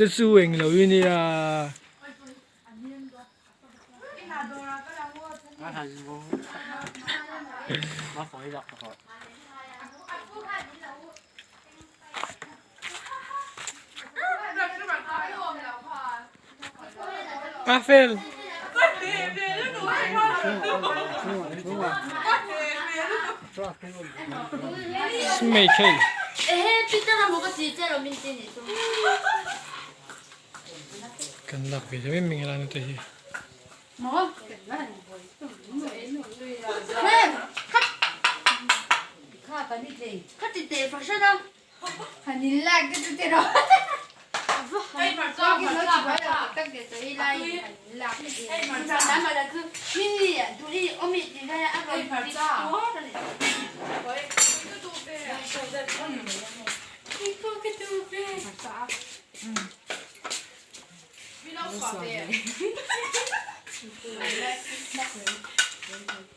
Te chu englo i nia. A fel. Maithei. Kan lak ve deuh em em nge te hi.